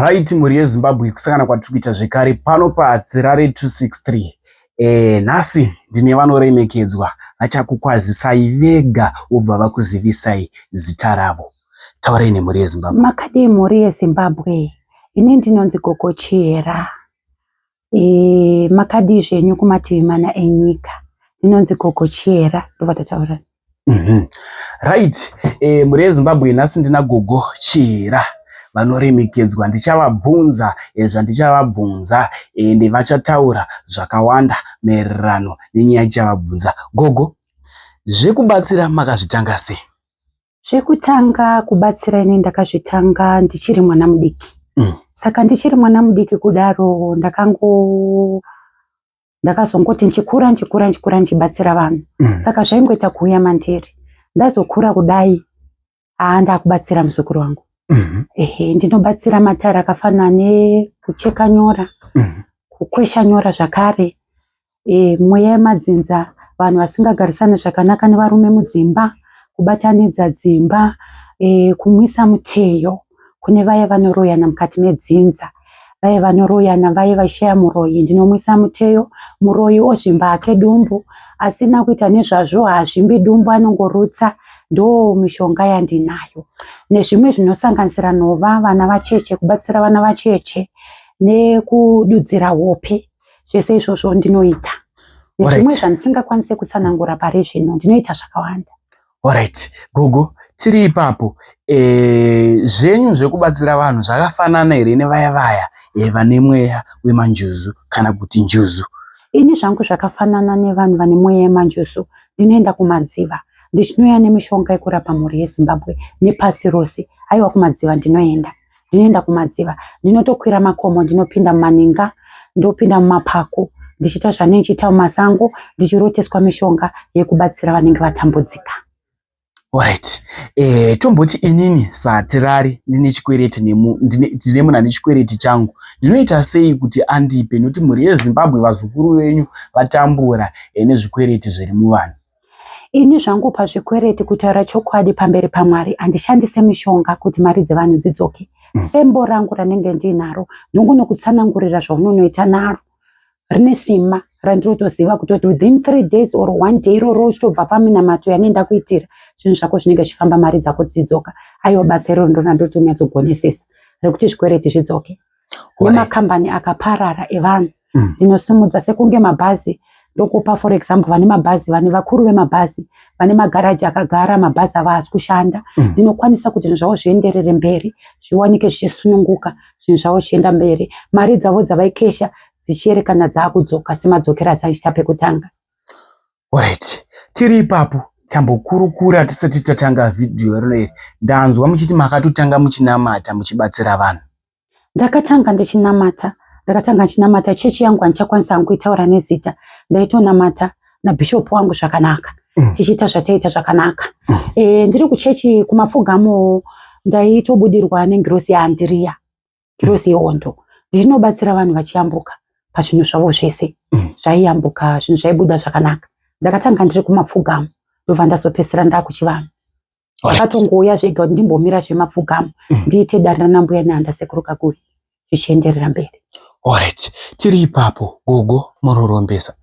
Right, mhuri yeZimbabwe, kusangana kwatiri kuita zvekare pano paHatirare 263. Nhasi ndine vanoremekedzwa vachakukwazisai vega vobva vakuzivisai zita ravo. Taurai nemhuri yeZimbabwe. Makadii mhuri yeZimbabwe? Ini ndinonzi Gogo Chihera. Makadii zvenyu kumativi mana enyika? Ndinonzi Gogo Chihera, ndobva tataura. Right, mhuri yeZimbabwe, nhasi ndina Gogo Chihera vanoremekedzwa. Ndichavabvunza zvandichavabvunza ende vachataura zvakawanda maererano nenyaya ichavabvunza. Gogo, zvekubatsira makazvitanga sei? Zvekutanga kubatsira ini ndakazvitanga ndichiri mwana mudiki. Saka ndichiri mwana mudiki kudaro ndakazongoti ndichikura ndichikura ndichikura ndichibatsira vanhu. Saka zvaingoita kuuya mandiri. Ndazokura kudai, haa ndakubatsira muzukuru wangu. Ehe, ndinobatsira matare akafanana nekucheka nyora, kukwesha nyora zvakare, mweya yemadzinza, vanhu vasingagarisani zvakanaka nevarume mudzimba, kubatanidza dzimba, kumwisa muteyo kune vaya vanoroyana mukati medzinza. Vaye vanoroyana, vaye vaishaya muroyi, ndinomwisa muteyo, muroyi ozvimba hake dumbu, asina kuita nezvazvo haazvimbi dumbu anongorutsa. Ndo mishonga yandinayo. Nezvimwe zvinosanganisira nhova, vana vacheche, kubatsira vana vacheche nekududzira hope. Zvese izvozvo ndinoita. Nezvimwe zvandisingakwanise kutsanangura pari zvino, ndinoita zvakawanda. Alright, Gogo, tiri ipapo. Zvenyu zvekubatsira vanhu zvakafanana here nevaya vaya vane mweya wemanjuzu kana kuti njuzu? Ini zvangu zvakafanana nevanhu vane mweya yemanjuzu. Ndinoenda kumadziva ndichinouya nemishonga yekurapa mhuri yeZimbabwe nepasi rose. Aiwa, kumadziva ndinoenda. Ndinoenda kumadziva, ndinotokwira makomo, ndinopinda mumaninga, ndopinda mumapako, ndichiita zvanenge ndichiita mumasango, ndichiroteswa mishonga yekubatsira vanenge vatambudzika. Alright. Tomboti inini saHatirari ndine chikwereti ndine munhu ane chikwereti changu. Ndinoita sei kuti andipe? Nokuti mhuri yeZimbabwe, vazukuru venyu vatambura nezvikwereti zviri muvanhu. Ini zvangu pazvikwereti, kutaura chokwadi pamberi paMwari, handishandise mishonga kuti mari dzevanhu dzidzoke. Fembo rangu ranenge ndinaro ndongonokutsanangurira zvaunonoita naro. Rine simba randinotoziva kutoti within 3 days or one day iroro uchitobva paminamato yanenge ndakuitira, zvinhu zvako zvinenge zvichifamba, mari dzako dzidzoka. Aiwa, basa iroro ndiro randotonyatsogonesesa rekuti zvikwereti zvidzoke. Nemakambani akaparara evanhu ndinosimudza sekunge mabhazi. Ndokupa for example, vane mabhazi, vane vakuru vemabhazi, vane magaraji akagara mabhazi avo haasi kushanda, ndinokwanisa kuti zvinhu zvavo zvienderere mberi, zviwanike zvichisununguka, zvinhu zvavo zvichienda mberi, mari dzavo dzavaikesha dzichierekana dzaakudzoka semadzokero adzaiita pekutanga. Alright, tiri ipapo, tambokurukura tisati tatanga vhidhiyo rino iri. Ndanzwa muchiti makatotanga muchinamata muchibatsira vanhu. Ndakatanga ndichinamata, ndakatanga ndichinamata. Chechi yangu handichakwanisa hangu kuitaura nezita. Ndaitonamata nabhishopu wangu zvakanaka, tichiita zvataiita zvakanaka. Ndiri kuchechi kumapfugamo ndaitobudirwa nengirosi yaAndiriya, ngirosi yehondo, ndichinobatsira vanhu vachiyambuka pazvinhu zvavo zvese. Zvaiyambuka, zvinhu zvaibuda zvakanaka. Ndakatanga ndiri kumapfugamo, ndobva ndazopedzisira ndakuchivanhu. Zvakatongouya zvega kuti ndimbomira zvemapfugamo, ndiite dare ranambuya Nehanda, Sekuru Kaguvi, zvichienderera mberi. Alright, tiri ipapo, Gogo, munorombesa?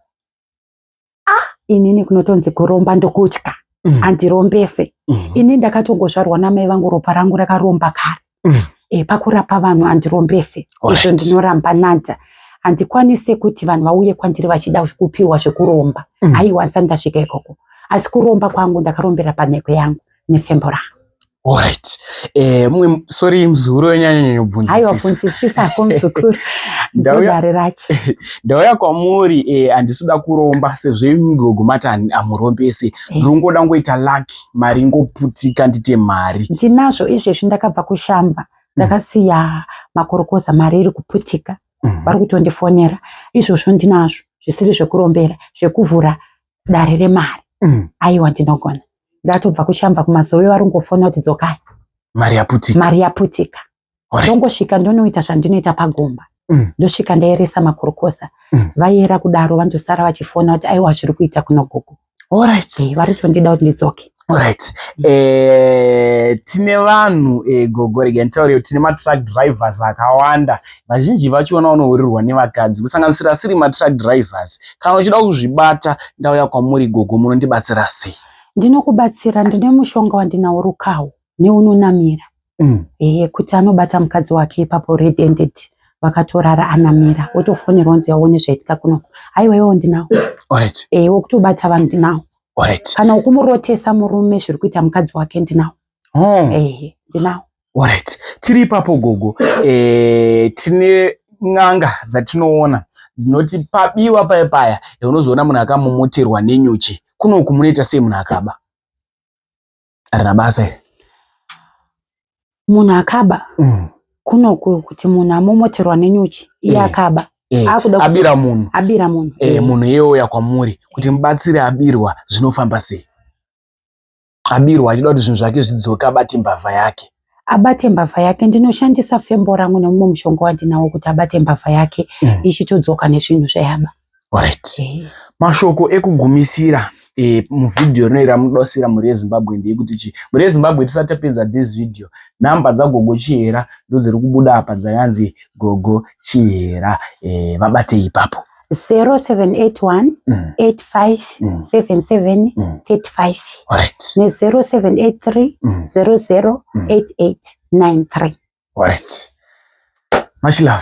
Inini kunotonzi kuromba ndokutya. Handirombese. Ini ndakatongozvarwa namai vangu, ropa rangu rakaromba kare. Pakurapa vanhu handirombese. Izvo ndinoramba nada. Handikwanise kuti vanhu vauye kwandiri vachida kupiwa zvekuromba. Aiwa, handisati ndasvika ikoko. Asi kuromba kwangu ndakarombera pamheko yangu nefembo rangu. Alright. Mumwe, sorry muzukuru wenyanya. Aiwa, bvunzisisa hako muzukuru, ndodare racho. Ndauya kwamuri, handisi kuda kuromba sezvo Gogo mati hamurombesi. Ndiri kungoda kungoita lucky, mari ingoputika, ndite mari. Ndinazvo izvezvi, ndakabva kushamba, ndakasiya makorokoza, mari iri kuputika. Vari kutondifonera izvozvo. Ndinazvo zvisiri zvekurombera, zvekuvhura dare remari. Aiwa, ndinogona. Ndatobva kushamba kumazowe, vari kungofona kuti dzokai. Mari yaputika. Mari yaputika. Ndongosvika ndonoita zvandinoita pagomba. Ndosvika ndaeresa makorokoza. Vayera kudaro vandosara vachifona kuti aiwa, zviri kuita kuno Gogo. Vari kutondida kuti ndidzoke. Alright. Tine vanhu, gogo, rega nditaure, tine matruck drivers akawanda. Vazhinji vachona vanohurirwa nevakadzi, kusanganisira asiri matruck drivers. Kana uchida kuzvibata, ndauya kwamuri gogo, munondibatsira sei? Ndinokubatsira, ndine mushonga wandinawo, rukawo neunonamira. Ehe, kuti anobata mukadzi wake ipapo red handed, vakatorara, anamira, wotofonerwa kunzi aone zvaitika kunoko. Aiwa, iwo ndinawo. Wokutobata vanhu ndinawo. Kana wokumurotesa murume zviri kuita mukadzi wake, ndinawo. Ehe, ndinawo. Alright. Tiri ipapo gogo. Tine n'anga dzatinoona dzinoti pabiwa paya paya, unozoona munhu akamomoterwa nenyuchi. Kunoku munoita sei munhu akaba? Harina basa iri. Munhu akaba kunoku, kuti munhu amomoterwa nenyuchi iye akaba, akuda Abira munhu. Abira munhu. Munhu iye ouya kwamuri kuti mubatsire abirwa, zvinofamba sei? Abirwa achida kuti zvinhu zvake zvidzoke, abate mbavha yake. Abate mbavha yake, ndinoshandisa fembo rangu nemumwe mushonga wandinawo kuti abate mbavha yake, ichitodzoka nezvinhu zvayaba. Alright. Mashoko ekugumisira muvhidhiyo rino ramunoda mhuri yeZimbabwe ndeyekuti chi? Mhuri yeZimbabwe, tisati tapedza this video, nhamba dzaGogo Chihera ndodziri kubuda apa, dzakanzi Gogo Chihera. Vabatei ipapo. 0781 85 77 35 ne0783 00 88 93. Alright. Much love.